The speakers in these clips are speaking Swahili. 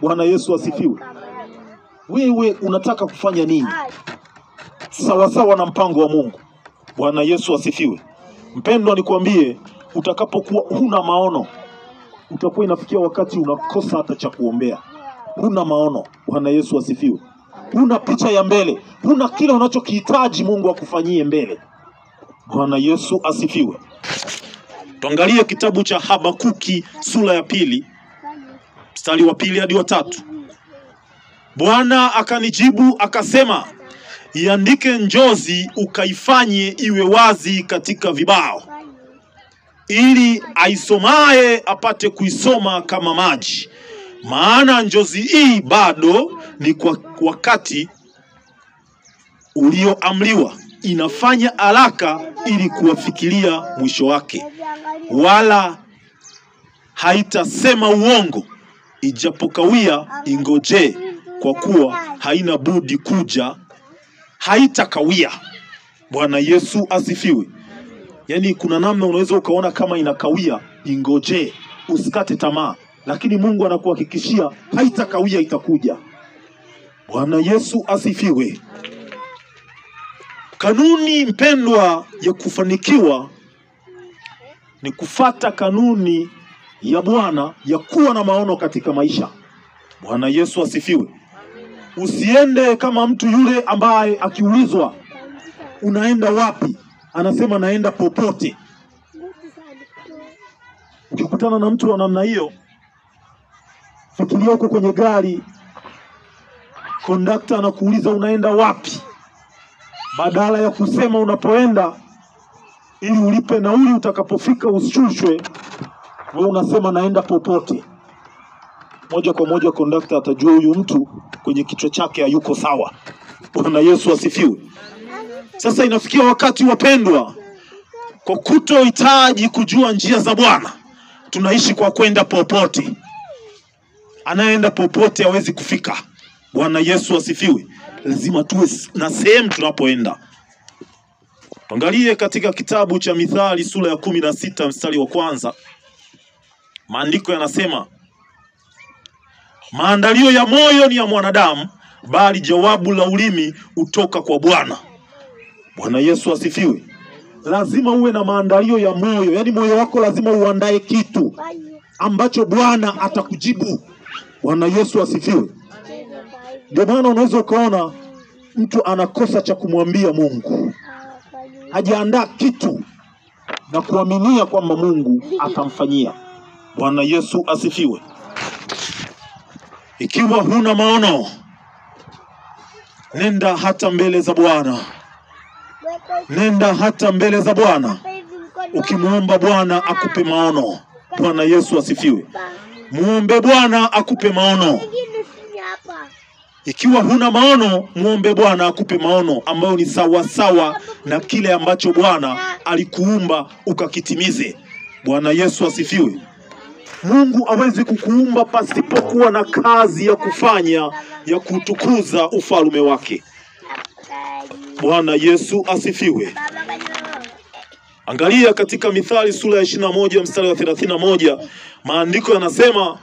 Bwana Yesu asifiwe. Wewe unataka kufanya nini sawasawa na mpango wa Mungu? Bwana Yesu asifiwe. Mpendwa, nikwambie, utakapokuwa huna maono, utakuwa inafikia wakati unakosa hata cha kuombea. Huna maono. Bwana Yesu asifiwe. Huna picha ya mbele, huna kile unachokihitaji Mungu akufanyie mbele. Bwana Yesu asifiwe. Tuangalie kitabu cha Habakuki sura ya 2 mstari wa 2 hadi wa 3. Bwana akanijibu akasema, iandike njozi ukaifanye iwe wazi katika vibao, ili aisomaye apate kuisoma kama maji. Maana njozi hii bado ni kwa wakati ulioamriwa, inafanya haraka ili kuwafikiria mwisho wake, wala haitasema uongo. Ijapokawia ingoje, kwa kuwa haina budi kuja, haitakawia. Bwana Yesu asifiwe. Yaani kuna namna unaweza ukaona kama inakawia, ingoje, usikate tamaa, lakini Mungu anakuhakikishia haitakawia, itakuja. Bwana Yesu asifiwe. Kanuni mpendwa ya kufanikiwa ni kufata kanuni ya Bwana ya kuwa na maono katika maisha. Bwana Yesu asifiwe. Usiende kama mtu yule ambaye akiulizwa unaenda wapi, anasema naenda popote. Ukikutana na mtu wa namna hiyo, fikiria uko kwenye gari, kondakta anakuuliza unaenda wapi, badala ya kusema unapoenda ili ulipe nauli utakapofika ushushwe, wewe unasema naenda popote. Moja kwa moja kondakta atajua huyu mtu kwenye kichwa chake hayuko sawa. Bwana Yesu asifiwe. Sasa inafikia wakati wapendwa, kwa kutohitaji kujua njia za Bwana, tunaishi kwa kwenda popote. Anaenda popote hawezi kufika. Bwana Yesu asifiwe. Lazima tuwe na sehemu tunapoenda. Tuangalie katika kitabu cha Mithali sura ya 16 mstari wa 1. Maandiko yanasema, maandalio ya moyo ni ya mwanadamu, bali jawabu la ulimi hutoka kwa Bwana. Bwana Yesu asifiwe. Lazima uwe na maandalio ya moyo, yaani moyo wako lazima uandae kitu ambacho Bwana atakujibu. Bwana Yesu asifiwe. Ndio maana unaweza ukaona mtu anakosa cha kumwambia Mungu, hajaandaa kitu na kuaminia kwamba Mungu atamfanyia. Bwana Yesu asifiwe. Ikiwa huna maono, nenda hata mbele za Bwana. Nenda hata mbele za Bwana ukimuomba Bwana akupe maono. Bwana Yesu asifiwe. Muombe Bwana akupe maono. Ikiwa huna maono, muombe Bwana akupe maono ambayo ni sawa sawa na kile ambacho Bwana alikuumba ukakitimize. Bwana Yesu asifiwe. Mungu hawezi kukuumba pasipokuwa na kazi ya kufanya ya kutukuza ufalme wake. Bwana Yesu asifiwe. Angalia katika Mithali sura ya 21 mstari wa 31, maandiko yanasema,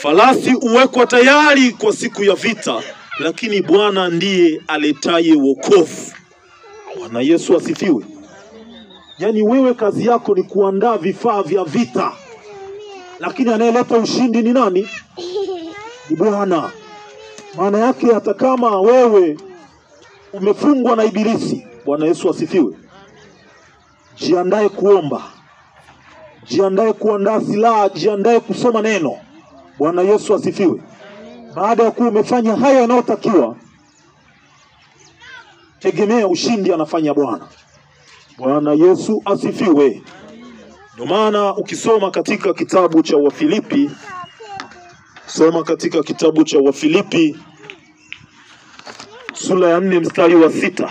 farasi huwekwa tayari kwa siku ya vita, lakini Bwana ndiye aletaye wokovu. Bwana Yesu asifiwe. Yaani wewe kazi yako ni kuandaa vifaa vya vita, lakini anayeleta ushindi ni nani? Ni Bwana. Maana yake hata kama wewe umefungwa na ibilisi, Bwana Yesu asifiwe, jiandae kuomba, jiandae kuandaa silaha, jiandae kusoma neno. Bwana Yesu asifiwe. Baada ya kuwa umefanya haya yanayotakiwa, tegemea ushindi anafanya Bwana. Bwana Yesu asifiwe. Ndio maana ukisoma katika kitabu cha Wafilipi, soma katika kitabu cha Wafilipi sura ya 4 mstari wa 6.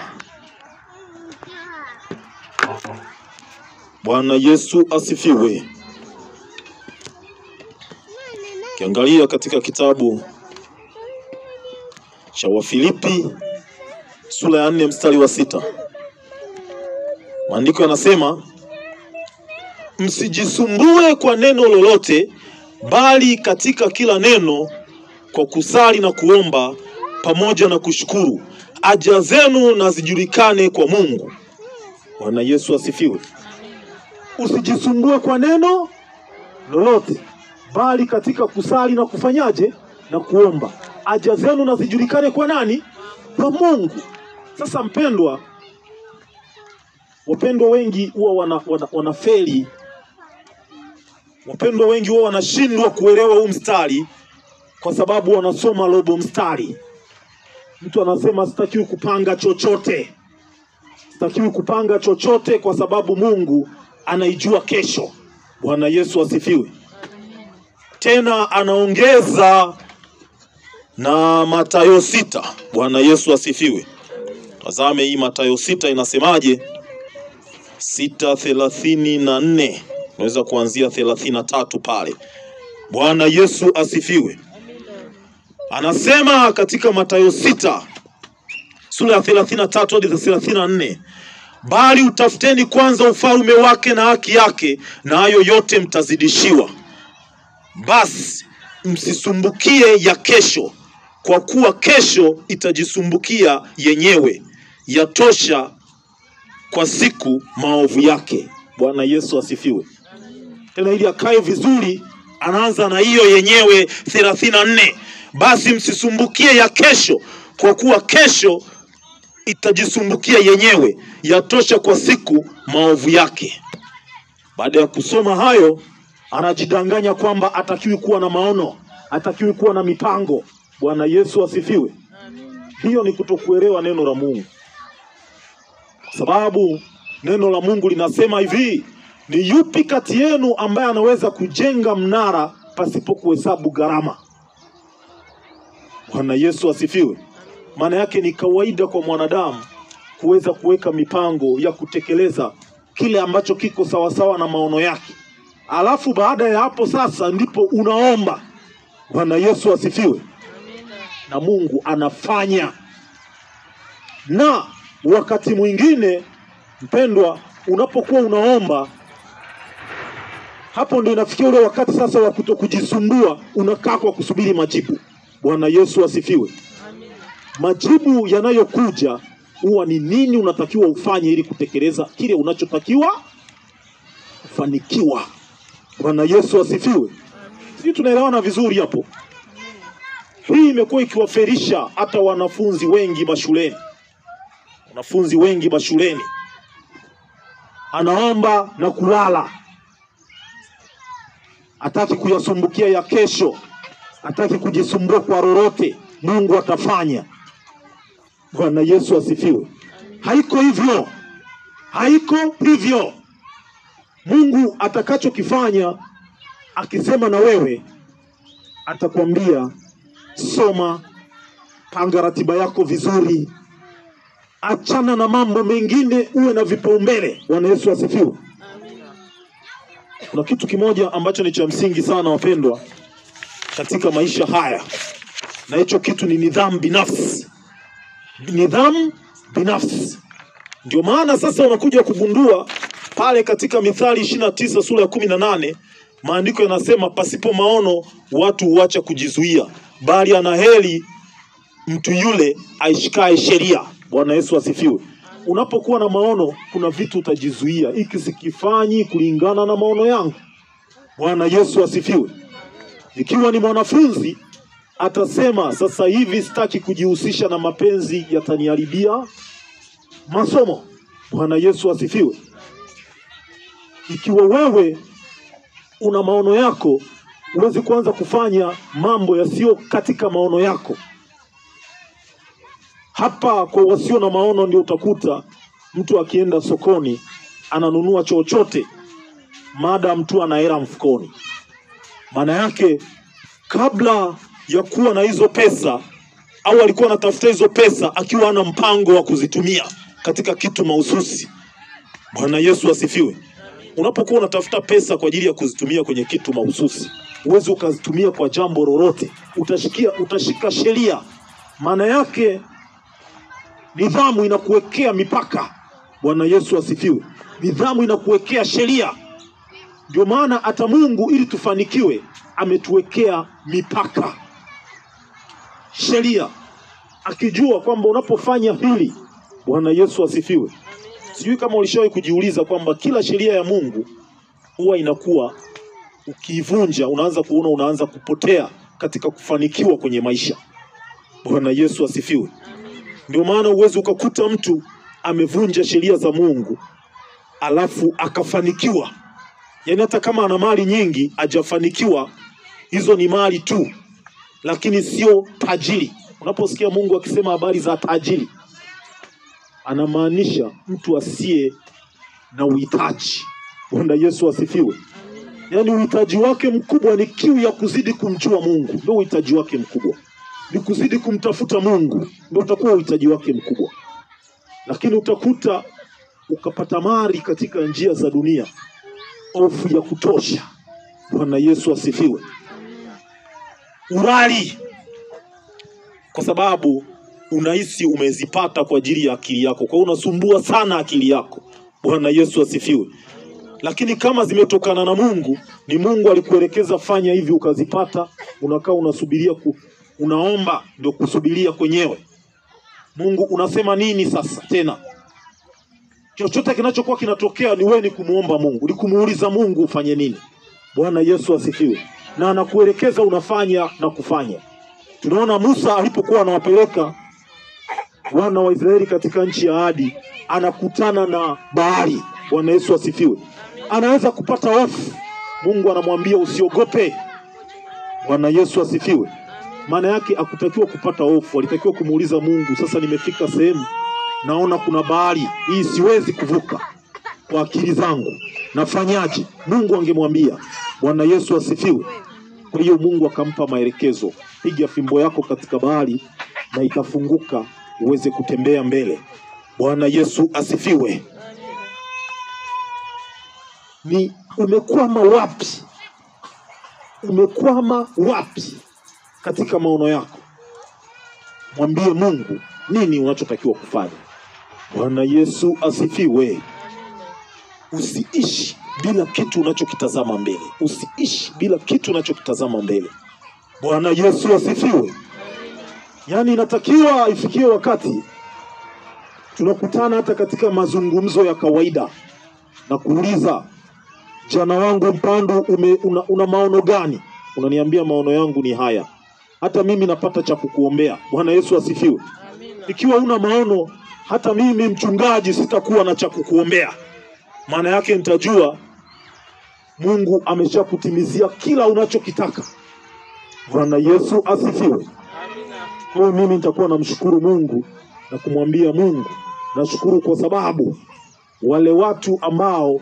Bwana Yesu asifiwe. Kiangalia katika kitabu cha Wafilipi sura ya 4 mstari wa 6. Maandiko yanasema, msijisumbue kwa neno lolote, bali katika kila neno kwa kusali na kuomba pamoja na kushukuru, haja zenu na zijulikane kwa Mungu. Bwana Yesu asifiwe. Usijisumbue kwa neno lolote, bali katika kusali na kufanyaje? Na kuomba, haja zenu na zijulikane kwa nani? Kwa Mungu. Sasa mpendwa, wapendwa wengi huwa wanafeli. Wapendwa wengi huwa wanashindwa kuelewa huu mstari kwa sababu wanasoma robo mstari. Mtu anasema sitakiwi kupanga chochote. Sitakiwi kupanga chochote kwa sababu Mungu anaijua kesho. Bwana Yesu asifiwe. Tena anaongeza na Mathayo 6. Bwana Yesu asifiwe. Tazame hii Mathayo 6 inasemaje? 6:34. Unaweza kuanzia 33 pale. Bwana Yesu asifiwe. Anasema katika Mathayo 6 sura ya 33 hadi 34, bali utafuteni kwanza ufalme wake na haki yake, na hayo yote mtazidishiwa. Basi msisumbukie ya kesho, kwa kuwa kesho itajisumbukia yenyewe. Yatosha kwa siku maovu yake. Bwana Yesu asifiwe. Tena ili akae vizuri, anaanza na hiyo yenyewe 34. Basi msisumbukie ya kesho, kwa kuwa kesho itajisumbukia yenyewe. Yatosha kwa siku maovu yake. Baada ya kusoma hayo, anajidanganya kwamba hatakiwi kuwa na maono, hatakiwi kuwa na mipango. Bwana Yesu asifiwe. Hiyo ni kutokuelewa neno la Mungu. Kwa sababu neno la Mungu linasema hivi: ni yupi kati yenu ambaye anaweza kujenga mnara pasipo kuhesabu gharama? Bwana Yesu asifiwe. Maana yake ni kawaida kwa mwanadamu kuweza kuweka mipango ya kutekeleza kile ambacho kiko sawasawa na maono yake. Alafu baada ya hapo sasa ndipo unaomba. Bwana Yesu asifiwe. Na Mungu anafanya. Na wakati mwingine mpendwa, unapokuwa unaomba, hapo ndio inafikia ule wakati sasa wa kutokujisumbua, unakaa kwa kusubiri majibu. Bwana Yesu asifiwe. Majibu yanayokuja huwa ni nini unatakiwa ufanye ili kutekeleza kile unachotakiwa kufanikiwa. Bwana Yesu asifiwe. Sisi tunaelewana vizuri hapo. Hii imekuwa ikiwaferisha hata wanafunzi wengi mashuleni. Wanafunzi wengi mashuleni anaomba na kulala, hataki kuyasumbukia ya kesho, hataki kujisumbua kwa lolote, Mungu atafanya. Bwana Yesu asifiwe. Haiko hivyo, haiko hivyo. Mungu atakachokifanya akisema na wewe, atakwambia soma, panga ratiba yako vizuri, achana na mambo mengine, uwe na vipaumbele. Bwana Yesu asifiwe. Kuna kitu kimoja ambacho ni cha msingi sana wapendwa katika maisha haya, na hicho kitu ni nidhamu binafsi. Nidhamu binafsi. Ndio maana sasa unakuja kugundua pale katika Mithali 29 sura ya 18, maandiko yanasema pasipo maono watu huacha kujizuia, bali anaheri mtu yule aishikaye sheria. Bwana Yesu asifiwe. Unapokuwa na maono, kuna vitu utajizuia, hiki sikifanyi kulingana na maono yangu. Bwana Yesu asifiwe. Ikiwa ni mwanafunzi, atasema sasa hivi sitaki kujihusisha na mapenzi, yataniharibia masomo. Bwana Yesu asifiwe. Ikiwa wewe una maono yako, huwezi kuanza kufanya mambo yasiyo katika maono yako. Hapa kwa wasio na maono ndio utakuta mtu akienda sokoni ananunua chochote maadamu tu ana hela mfukoni. Maana yake kabla ya kuwa na hizo pesa, au alikuwa anatafuta hizo pesa akiwa ana mpango wa kuzitumia katika kitu mahususi. Bwana Yesu asifiwe. Unapokuwa unatafuta pesa kwa ajili ya kuzitumia kwenye kitu mahususi, huwezi ukazitumia kwa jambo lolote. Utashika sheria. Maana yake nidhamu inakuwekea mipaka. Bwana Yesu asifiwe. Nidhamu inakuwekea sheria. Ndio maana hata Mungu ili tufanikiwe ametuwekea mipaka, sheria, akijua kwamba unapofanya hili. Bwana Yesu asifiwe. Sijui kama ulishawahi kujiuliza kwamba kila sheria ya Mungu huwa inakuwa ukiivunja unaanza kuona unaanza kupotea katika kufanikiwa kwenye maisha. Bwana Yesu asifiwe. Ndio maana uwezi ukakuta mtu amevunja sheria za Mungu alafu akafanikiwa. Yaani hata kama ana mali nyingi hajafanikiwa, hizo ni mali tu, lakini sio tajiri. Unaposikia Mungu akisema habari za tajiri, anamaanisha mtu asiye na uhitaji. Bwana Yesu asifiwe. Yaani uhitaji wake mkubwa ni kiu ya kuzidi kumjua Mungu. Ndio uhitaji wake mkubwa. Ni kuzidi kumtafuta Mungu. Ndio utakuwa uhitaji wake mkubwa. Lakini utakuta ukapata mali katika njia za dunia, hofu ya kutosha. Bwana Yesu asifiwe. Urali, kwa sababu unahisi umezipata kwa ajili ya akili yako. Kwa hiyo unasumbua sana akili yako. Bwana Yesu asifiwe. Lakini kama zimetokana na Mungu, ni Mungu alikuelekeza fanya hivi ukazipata, unakaa unasubiria unaomba, ndio kusubiria kwenyewe. Mungu unasema nini sasa tena? Chochote kinachokuwa kinatokea ni wewe ni kumuomba Mungu, ni kumuuliza Mungu ufanye nini. Bwana Yesu asifiwe. Na anakuelekeza unafanya na kufanya. Tunaona Musa alipokuwa anawapeleka wana wa Israeli katika nchi ya ahadi, anakutana na bahari. Bwana Yesu asifiwe. Anaweza kupata hofu. Mungu anamwambia usiogope. Bwana Yesu asifiwe. Maana yake hakutakiwa kupata hofu, alitakiwa kumuuliza Mungu, sasa nimefika sehemu naona kuna bahari, hii siwezi kuvuka kwa akili zangu, nafanyaje? Mungu angemwambia. Bwana Yesu asifiwe. Kwa hiyo Mungu akampa maelekezo, piga fimbo yako katika bahari na itafunguka uweze kutembea mbele. Bwana Yesu asifiwe. Ni umekwama wapi? Umekwama wapi katika maono yako? Mwambie Mungu nini unachotakiwa kufanya. Bwana Yesu asifiwe. Usiishi bila kitu unachokitazama mbele. Usiishi bila kitu unachokitazama mbele. Bwana Yesu asifiwe. Yaani inatakiwa ifikie wakati tunakutana hata katika mazungumzo ya kawaida na kuuliza, jana wangu Mpandu, una maono gani? Unaniambia maono yangu ni haya. Hata mimi napata cha kukuombea. Bwana Yesu asifiwe. Amina. Ikiwa una maono, hata mimi mchungaji sitakuwa na cha kukuombea. Maana yake nitajua Mungu ameshakutimizia kila unachokitaka. Bwana Yesu asifiwe. Amina. Kwa mimi nitakuwa namshukuru Mungu na kumwambia Mungu, nashukuru kwa sababu wale watu ambao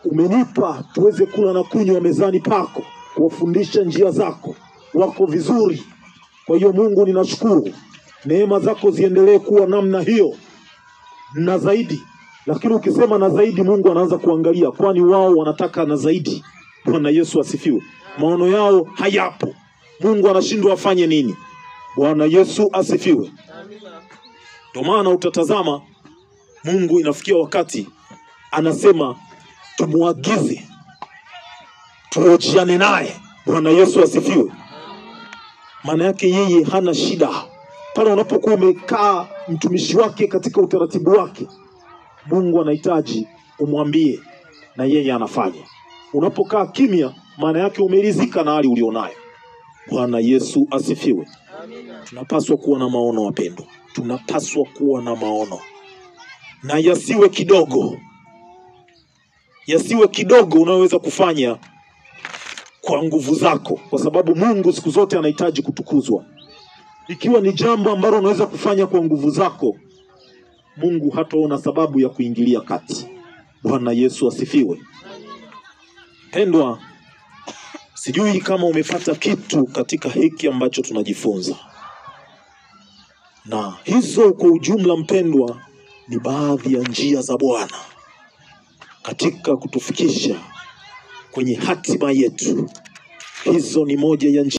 umenipa tuweze kula na kunywa mezani pako, kuwafundisha njia zako, wako vizuri. Kwa hiyo Mungu ninashukuru, neema zako ziendelee kuwa namna hiyo na zaidi. Lakini ukisema na zaidi, Mungu anaanza kuangalia, kwani wao wanataka na zaidi. Bwana Yesu asifiwe. Maono yao hayapo, Mungu anashindwa afanye nini? Bwana Yesu asifiwe. Ndio maana utatazama Mungu inafikia wakati anasema tumuagize, tuojiane naye. Bwana Yesu asifiwe. Maana yake yeye hana shida. Pale unapokuwa umekaa mtumishi wake katika utaratibu wake, Mungu anahitaji umwambie na yeye anafanya. Unapokaa kimya, maana yake umeridhika na hali ulionayo. Bwana Yesu asifiwe. Tunapaswa kuwa na maono wapendwa. Tunapaswa kuwa na maono. Na yasiwe kidogo. Yasiwe kidogo unaweza kufanya kwa nguvu zako, kwa sababu Mungu siku zote anahitaji kutukuzwa. Ikiwa ni jambo ambalo unaweza kufanya kwa nguvu zako, Mungu hataona sababu ya kuingilia kati. Bwana Yesu asifiwe. Pendwa, sijui kama umepata kitu katika hiki ambacho tunajifunza. Na hizo kwa ujumla mpendwa ni baadhi ya njia za Bwana katika kutufikisha kwenye hatima yetu. Hizo ni moja ya njia.